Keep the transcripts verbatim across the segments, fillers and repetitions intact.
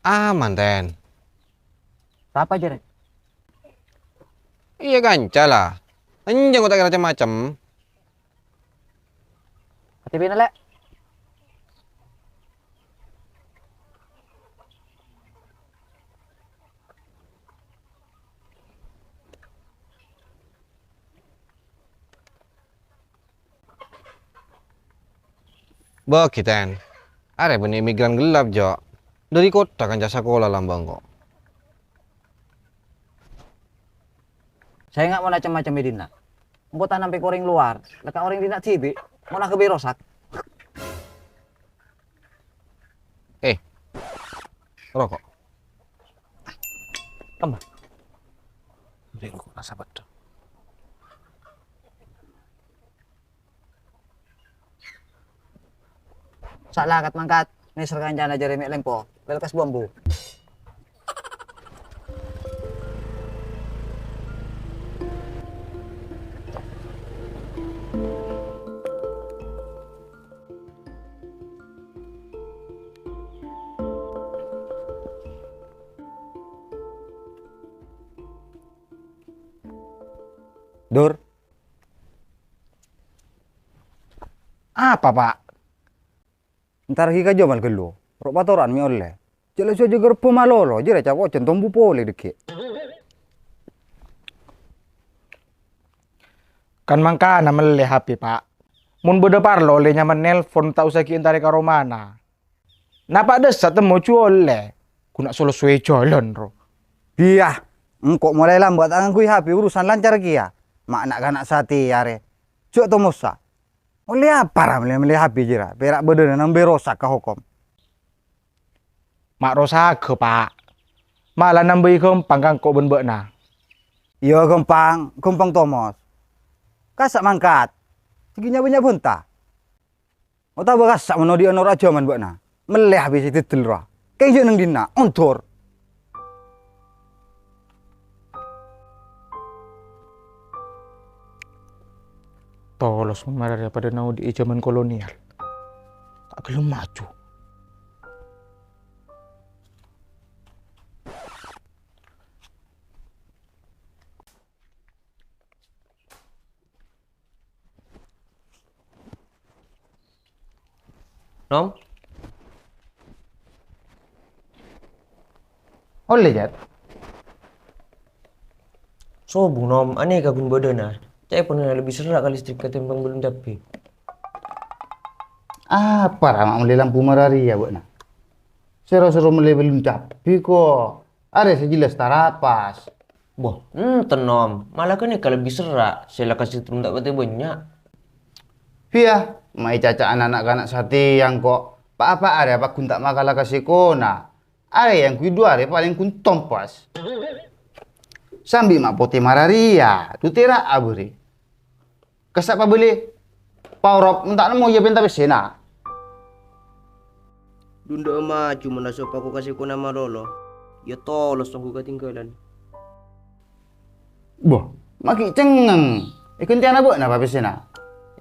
Aman, Ten. Sapa, Jârè? Iyâ, kanca la. Enjâ' engko' ta' kèra cem-macem. K T P-na, Lè'. Bâgi, Ten. Arè bânnè imigran ghellâ', Jo. Dâri kottha kanca sakola lambâ' engko'. Sènga' mon cem-macem è dinna'. Engko' ta' nampe ka orèng lowar, la ka orèng dinna' dhibi', mon aghâbây rosak. Eh, roko'. Kemma. Bâri' roko' rasa peddhâ. Sa'la kat-mangkat, nèser kancana Jârè mè' lèmpo, lelkas bambu. Dur. Apa, Pa'? Entar ghi' ka Jamal ghâllu. Ro' patora'an mè' ollè. Jhâ' la sojhâ ghârbhâ malolo, jârèya ca' pocèn tombu polè dhâggi'. Kan mangkana mellè H P, Pa'. Mon bâdâ parlo ollè nyaman nelpon, ta' osa ghi' entarè ka romana. Napa' dessa' temmo jhu ollè, ghu na' solo soè jhâlân, ro. Biyâ, engko' molaè lambâ' ta' ngangghuy H P, urusan lancar kèya. Ma' na'-kana' satèya arè. Jhâ' tomosa. Ollè apa ra mellè-mellè H P jârèya? Pèra' bâdâna nambâi rosak ka hokom. Ma' rosaghâ, Pa'. Mala nambâi ghâmpang ka engko' bân bâ'na. Iyâ, ghâmpang, ghâmpang tomos. Kassa' mangkat. Dhâggi' nya-bânnya' bhânta. Otabâ kassa' mon odi'ân noro' ajhâman bâ'na. Mellè H P sè didel rowa. Kèng jhâ' neng dinna', ondur. Tolos mon mararèya padâ naodi'i jhâman kolonial. Ta' ghellem maju. Nom? Ollè, Jat. Sobung, Nom, anèka ghun bâdâna. Ca'èpon lebbi serra' ka listrik katèmbhâng bâlun cabbhi. Apa ra ma' mellè lampu mararèya bâ'na? Sèro-sèro mellè bâlun cabbhi, ko'. Arè sè jelas tarapas. Boh, enten, Nom. Mala ghânèka lebbi serra', sè la kasetrum ta' patè bânnya'. Biyâ, ma' ècaca'ana na'-kana' satèya engko'. Pa-apa arè apa ghun ta' makala ka sèkona. Arè èyangghuy du arè palèng ghun tompas. Sambi ma' potè mararèya, du tèra'a bâri'. Kassa' pabâli. Paorop, mon ta' nemmo iyâ pènta pèssèna. Dundhu'â maju mon la sopako ka sèkona malolo. Iyâ tolos ongghu katèngghâlân. Boh, ma' ghi' cengngeng. Èghântèyana bâ'na pa pèssèna?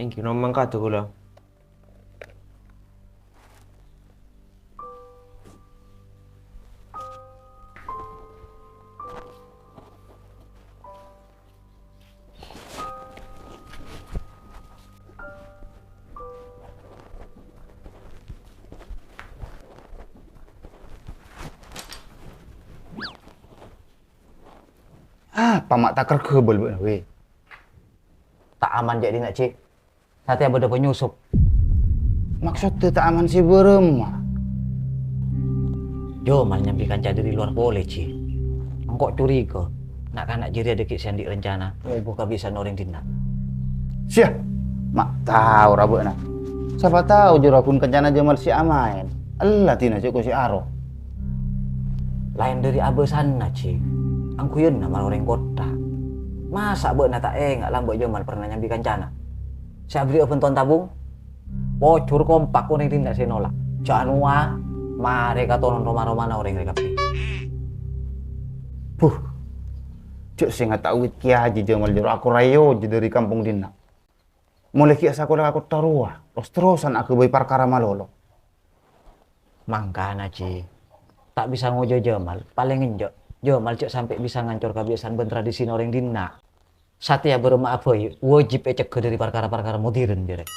Èngghi, Nom, mangkada kaulâ. Apa ma' taker ghâbâl bâ'na, wè? Ta' aman jâ' dinna', Ji. Satèya bâdâ panyusup. Maksoddhâ ta' aman sè bârâmma? Jamal nyambi kanca dâri lowar polè, Ji. Engko' curiga, na'-kana' jârèya dâgghi' sè andi' rencana ngobu kabisaan orèng dinna'. Siya, ma' tao ra bâ'na. Sapa tao jârowa ghun kancana Jamal sè amaèn. Ella dina jhâ' kosè aro. Laèn dâri abâsanna, Ji. Angghuyanna mara orèng kottha. Masa' bâ'na ta' enga' lambâ' Jamal pernah nyambi kancana? Sè aberri'â bhântowan tabung? Pojhur kompak orèng dinna' sè nolak. Jhâ' anowa, marè katoron roma-romana orèng rè kabbhi. Buh. Jhâ' sè ngataowè kèya Ji Jamal jârowa akorayo jâ dâri kampong dinna'. Molaè ghi' asakola ka kottha rowa, ros-terrosan aghâbây parkara malolo. Mangkana, Ji. Ta' bisa ngojo Jamal, palèng enjâ'. Jamal jâ' sampè' bisa ngancor kabiyasaan bân tradisina orèng dinna'. Satèya bârâmma'a bhâi wajib ècegghâ dâri parkara-parkara modern, jârèya.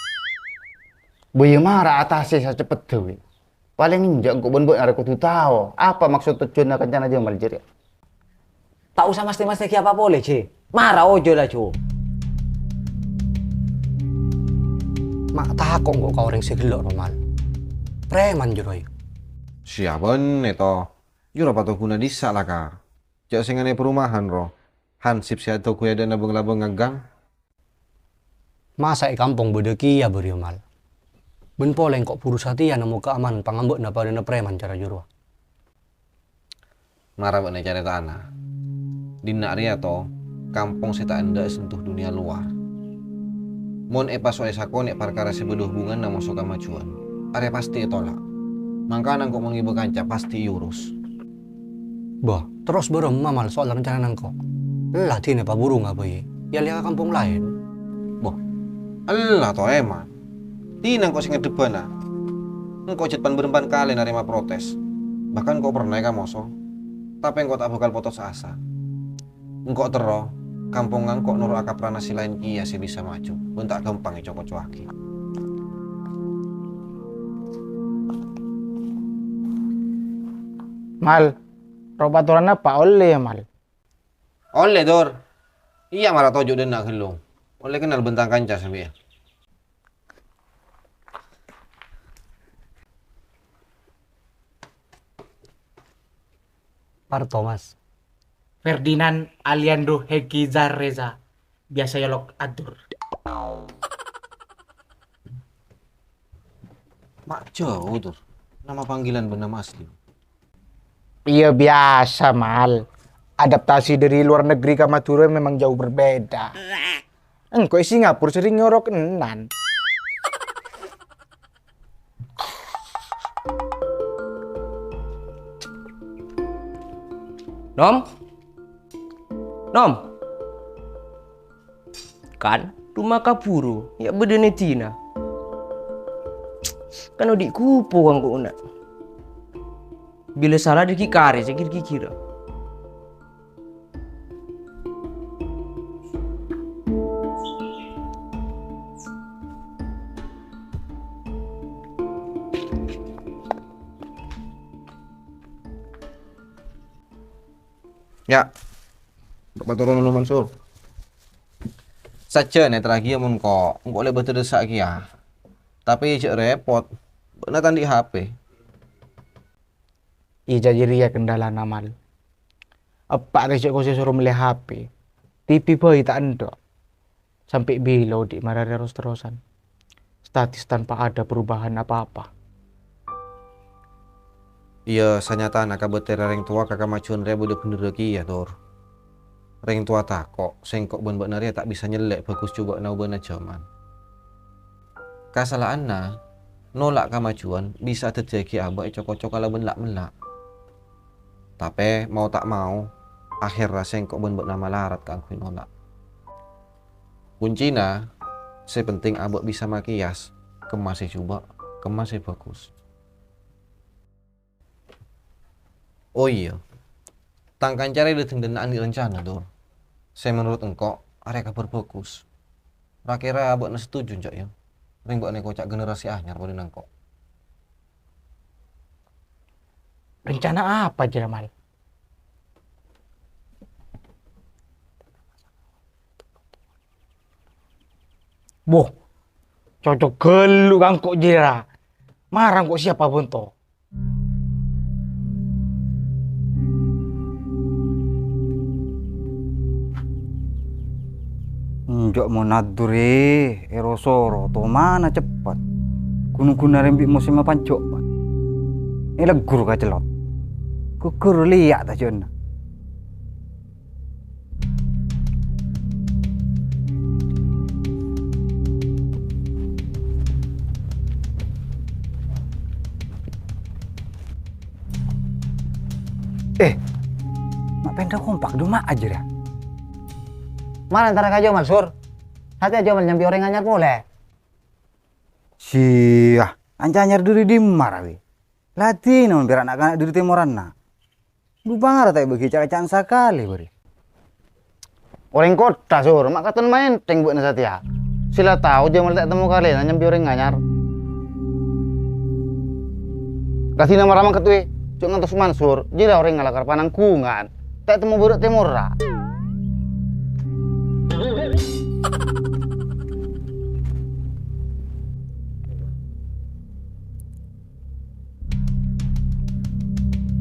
Bâ iyâ mara atasè saceppetta, wè. Palèng enjâ' engko' bân bâ'na rè kodhu tao apa maksod tojjhuwânna kancana Jamal jârèya. Ta' osa mastè-mastè ghi' apa polè, Jè. Mara ojo laju. Ma' tako' engko' ka orèng sè ghellu', Romal. Preman, jârowa. Siya bânnè, to. Jârowa pato ghuna dissa' la, Ka. Jâ' sèngana è perumahan, ro. Hansip sè adhâghu è adâ'na bâng-labâng ngangghâng. Masa è kampong bâdâ kèya bâriyâ, Mal? Bân polè engko' buru satèya nemmo kaaman pangambâ'na padâna preman cara jârowa. Mara bâ'na carèta'ana. Dinna' rèya, to, kampong sè ta' endâ' èsentuh dhunnya lowar. Mon èpaso'è sakonè' parkara sè bâdâ hubunganna moso kamajuwân, arèya pastè ètola'. Mangkana engko' mon ngibâ kanca pastè èurus. Bâh, terros bârâmma, Mal, soal rencanana engko'? Ella dinah paburu ngabâyè, èalèya ka kampong laèn. Bâh, ella to, Eman. Dinah engko' sè ngaddhebbhâna. Engko' jhât pan-bârâmpan kalè narèma protes. Bahkan engko' pernah èkamoso. Tapè engko' ta' bhâkal potos asa. Engko' terro, kampongnga engko' noro' akaprana sè laèn kèya sè bisa maju, bân ta' ghâmpang èco-kocowaghi. Mal, ropa atoranna apa ollè, yâ, Mal? Ollè, Dur. Iyâ, mara toju' dâ' enna' ghâllu. Ollè kennal bân tang kanca sampèyan. Parto, Mas. Ferdinand Aliando Hegi Zarreza, biyasa èolok Adur. Ma' jhâu, Dur. Nama panggilan bân nama asli? Iyâ, biyasa, Mal. Adaptasi dâri luar negeri ka Madhurâ memang jauh berbeda. Engko' è Singapura serrèng nyoro kennan. Nom? Nom? Kan, dumma kabhuru, yâ bâdâna è dinna'. Kan odi' kupo engko' na. Bilâ sala dâgghi' karè sè gir-gighirâ. Yâ. Bâ' patoro' mano, Mansur. Sajjhâna èterraghi yâ mon ko', engko' lè bâdâ dâssa' kèya. Tapè jhâ' repot, bâ'na ta' andi' H P. Iyâ, jârèya kendalana, Mal. Eppa' rè jhâ' kosè soro mellè H P. T V bhâi ta' endâ'. Sampè' bilâ odi' mararè ros-terrosan. Statis tanpa ada perubahan apa-apa. Iyâ, sanyatana kabâtèrra rèng towa ka kamajuwân rèya bâdâ bhendherrâ kèya, Dur. Rèng towa tako' sèngko' bân bâ'na rèya ta' bisa nyellè' bhâghus jhubâ'na obâna jhâman. Kasala'anna, nola' kamajuwân bisa dhâddhiyâghi abâ' èco-koco kalabân la'-mella'. Tapè, mao ta' mao, akhèrra sèngko' bân bâ'na malarat kaangghuy nola'. Kuncina, sè penting abâ' bisa makèyas, kemma sè jhubâ', kemma sè bhâghus. Oh iyâ, tang kanca rèya dâteng dâ' enna' andi' rencana, Dur. Sè menurut engko' arèya kabhâr bhâghus. Ra-kèra bâ'na setuju, enca', yâ? Rèng bâ'na èkoca' generasi anyar padâ nangko'. Rencana apa, jârèya, Mal? Boh, cocok ghâllu ka engko' jârèya. Mara engko' siap abhânto. Enjâ' mon adur è, è ro-soro, tomana ceppet. Ghun-ghunna rembi' mosèmma panjhâ', Pak. Èleggur ka cellot. Ghugghur lèya' tajâna. Eh, ma' pènta kompak dhu ma' ajâ, ra? Mara entara ka Jomal, Sur. Satèya Jomal nyambi orèng anyar polè. Sia, kanca anyar dhâri dimma, ra, wi? Ladinna mon pèra' na'-kana' dhâri tèmoranna. Dhu pangara ta' èbâghi ca'-kaca'an sakalè, bâri'. Orèng kottha, Sur, ma' katon maènthèng bâ'na satèya. Sè la tao Jamal ta' ètemmo kalèna nyambi orèng anyar. Kadhina mara mangkat, wè. Jhâ' ngantos Mansur, jârèya orèng alakar pananggungan. Ta' ètemmo bârâ' tèmorra.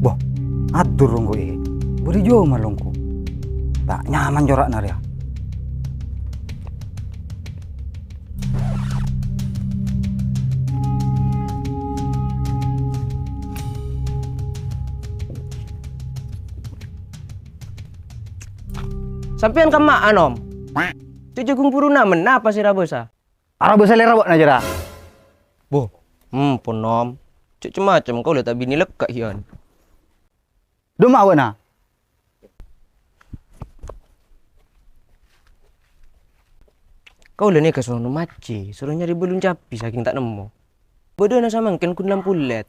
Bâh, adur ongghuwâ. Bâri' jhâ' malongko. Ta' nyaman cora'na rèya. Sampèyan kemma'a, Nom? Cè' jhâghung buru namen, napa sè rabâsa? Arabâsa lèra bâ'na, jârèya. Bâh, ampon, Nom. Cè' cem-macem kaulâ ta' binè lekka' iyân. Dâ' emma bâ'na? Kaulâ nèka soro Nom Aji, soro nyarè bâlung cabbhi sakèng ta' nemmo. Bâdâna samangkèn ghun lampu led.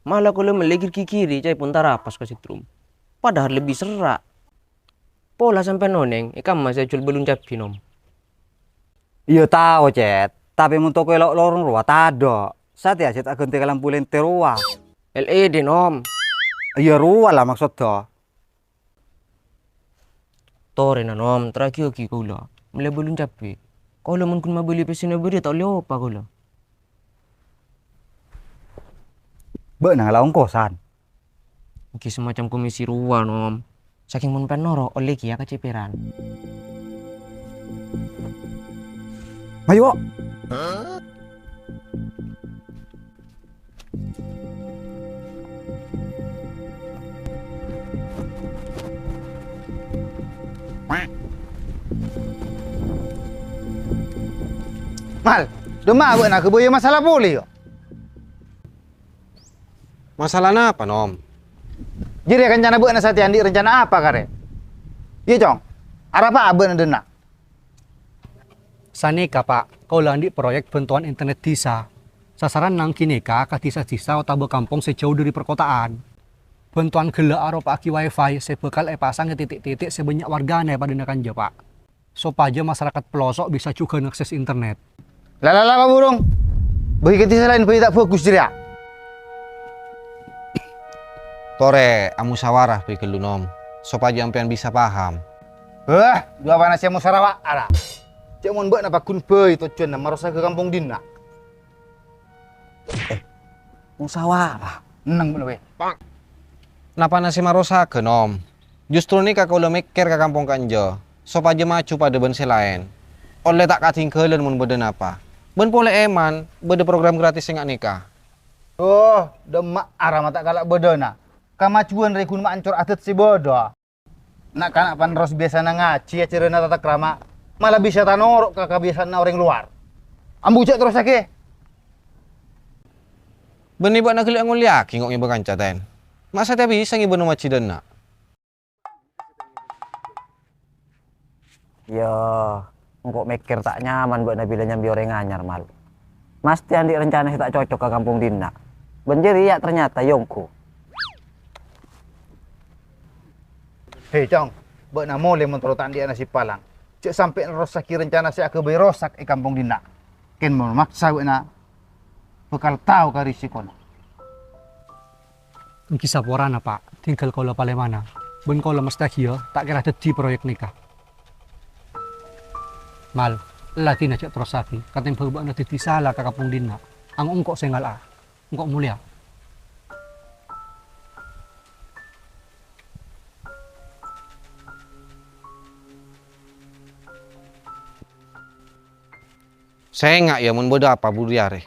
Mala kaulâ mellè gir-gigiri caèpon tarapas ka setrum. Padahal lebbi serra'. Pola sampèyan onèng, è kamma sè ajhuwâl bâlung cabbhi, Nom? Iyâ tao, Cèt. Tapè mon tokoè lo'-, lorong rowa tadâ'. Satèya sè ta' aghântè ka lampu lèntè rowa. L E D, Nom. Iyâ rowa la maksodda. Torèna, Nom, teraghi-aghi kaulâ. Mellè bâlung cabbhi. Kaulâ mon ghun mabâli pèssèna bâriyâ ta' ollè opa kaulâ. Bâ'na ngala' ongkosan? Èngghi semacam komisi rowa, Nom. Sakèng mon pènoro', ollè kèya kacèpèran. Mayu, Wak. Mal, dâ' emma bâ'na ghâbâyâ masalah polè, yâ? Masalah napa, Nom? Jârèya kancana bâ'na satèya andi' rencana apa, karè? Iyâ, Cong. Arapa'a bâ'na dâ' enna'? Sanèka, Pa', kaulâ andi' proyek bantuan internet dhisa. Sasaranna ghânèka ka dhisa-dhisa otabâ kampong sè jâu dâri parkota'an. Bantuan ghellâ' aropa'aghi wifi sè bhâkal èpasang è titi'-titi' sè bânnya' wargana è padâna kanja, Pa'. Sopajâ masarakat pelosok bisa jhughân akses internet. La, la, la, Pa' Burung. Bâgi ka dhisa laèn bâi ta' bhâghus jârèya. Torè amusawara bâi ghâllu, Nom, sopajâ sampèyan bisa paham. Hah, dhu apana sè musarawa, ara? Cè' mon bâ'na pagghun bâi tojjhuwânna marosaghâ kampong dhinna'. Eh, musawara. Enneng bâ'na, wè. Napana sè marosaghâ, Nom? Justru nèka kaulâ mèkkèr ka kampong kanja, sopajâ maju padâ bân sè laèn. Ollè ta' kadhingghâlân mon bâdâ napa. Bân polè èman, bâdâ program gratis sè nga' nèka. Oh, dâ' emma' ara ma' ta' kala' bâdâna. Kamajuwân rè ghun maancor adât sè bâdâ. Na'-kana' panerros biyasana ngajhi ajaranna tata krama, mala bisa tanoro' ka kabiyasaanna orèng lowar. Ambu, jhâ' terrossaghi. Bânnè bâ'na ghellâ' ngollèyaghi ngo' ngèbâ kanca, Ten. Ma' satèya bisa ngèbâ Nom Aji dâ' enna'. Iyâ, engko' mèkkèr ta' nyaman bâ'na bilâ nyambi orèng anyar, Mal. Mastè andi' rencana sè ta' cocok ka kampong dhinna'. Bân jârèya ternyata yâ ongghu. He, Cong, bâ'na molè mon terro ta' andi'â nasib palang. Jhâ' sampè' nerrossaghi rencana sè aghâbây rosak è kampong dhinna'. Kèng mon maksa bâ'na bhâkal tao ka risikona. Èngghi saporana, Pa', tinggal kaulâ palèmana. Bân kaulâ mastèya ta' kèra dhâddhi proyek nèka. Mal, ladhinna jhâ' terrossaghi, katèmbhâng bâ'na dhâddhi sala ka kampong dhinna'. Ango' engko' sè ngala'a. Engko' molèya. Sènga' yâ mon bâdâ apa budhi arè.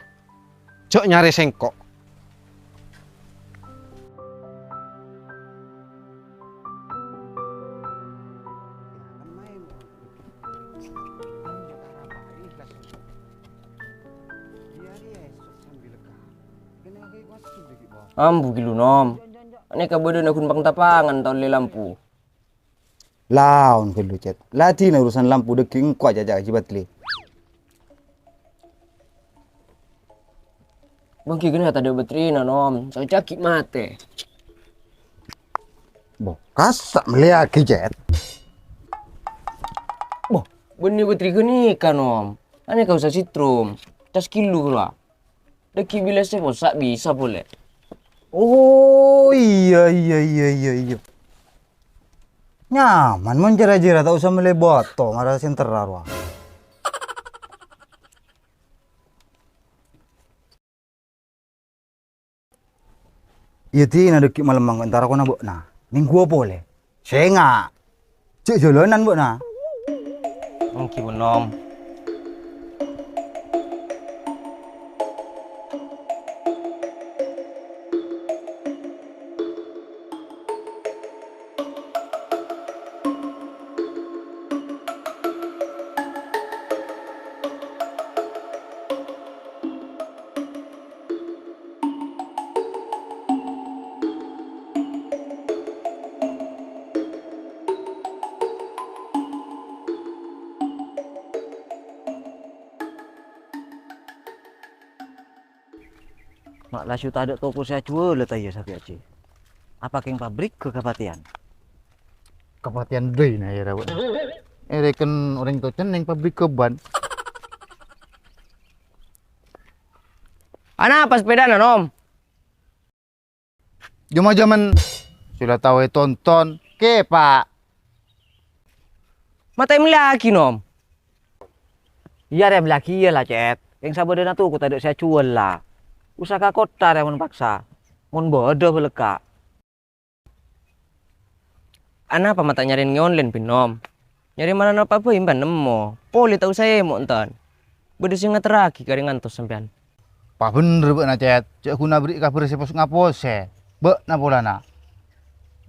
Jhâ' nyarè sèngko'. Ambu ghâllu, Nom. Nèka bâdâna ghun pang-tapangan ta' ollè lampu. Laon ghâllu, Cèt. Ladhinna urusan lampu dhâggi' engko' ajhâjhâ' ka Jibatli. Bângkè ghânèka tadâ' baterina, Nom. Socaghi matè. Bo, kassa' mellèyaghi, Cèt. Bo, bânnè bâtri ghânèka, Nom. Anè kaosa sètrum. Cas kilu, rowa. Dhâggi' bilâ sè possa' bisa polè. Oh, iyâ, iyâ, iyâ, iyâ, iyâ. Nyaman mon jârâ-jârâ ta' osa mellè bâto, mara sè enterra rowa. Iyâ, dinah dhâggi' malem mangkèn entara kona bâ'na. Nèngghuwâ polè. Sènga'. Jhâ' jhâlânan bâ'na. Èngghi, Nom. Ma' laju tadâ' toko sè ajhuwâlâ ta' iyâ, Sapi Aji? Apa kèng pabrik ghâ kapatèyan? Kapatèyan dâina, yâ, Rabu. Èrèken orèng tocèn neng pabrik ghâ bân. Anapa sepèdana, Nom? Jhâman-jhâman sè la tao ètonton, kèpa. Ma' ta' èmellèyaghi, Nom? Iyâ, rèya mellèyaghi iyâ la, Cèt. Kèng sabâdâna toko tadâ' sè ajhuwâl la. Usaha ka kottha rèya mon paksa. Mon bâdâ bâlâkka'. Anapa ma' ta' nyarè neng è onlèn, Nom? Nyarè marana pa bhâi èmban nemmo, polè ta' osa èmo' enten. Bâdâ sè ngaterraghi ka rèng ngantos sampèyan. Pabhendher bâ'na, Cèt. Jhâ' ghun aberri' kabhâr sè pos-ngaposè. Bâ'na polana.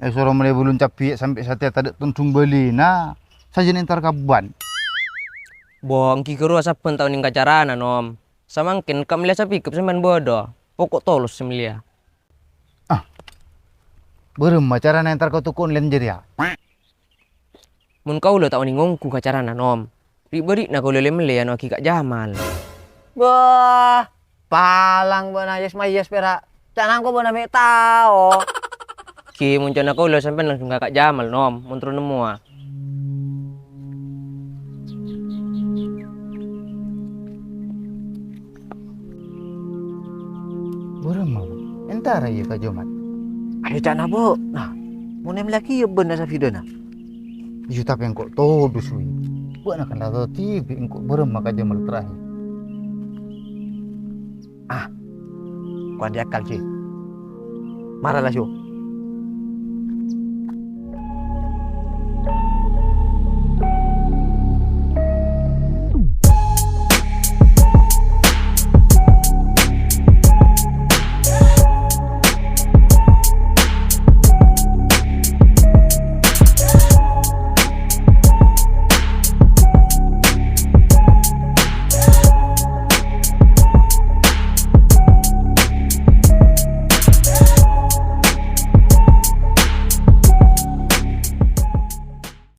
Èsoro mellè bulun cabbhi sampè' satèya tadâ' tondhung bâlina. Sajân entar ka bân. Bo, èngghi ghâruwa sabbhân taon neng ka carana, Nom. Samangkèn ka mellè sapikep sampèyan bâdâ. Poko' tolos sè mellèya. Ah. Bârâmma carana entar ka toko onlèn jârèya? Mon kaulâ ta' onèng ongghu ka carana, Nom. Ri'-bâri'na kaulâ lè-mellè èano'aghi Ka' Jamal. Wah, palang bâ'na yes-mayes pèra'. Ca'na engko' bâ'na mè' tao. Ghi, mon ca'na kaulâ sampèyan langsung ka Ka' Jamal, Nom, mon terro nemmowa. Bârâmma, Bu? Entara iyâ ka Jomat? Arè ca'na, Bu. Nah, mon èmellèyaghi iyâ bân asabidhâna. Iyâ, tapè engko' todus, wi. Bâ'na kan la tao dhibi' engko' bârâmma ka Jamal terakhir. Ah, ko' andi' akal, Ji. Mara laju.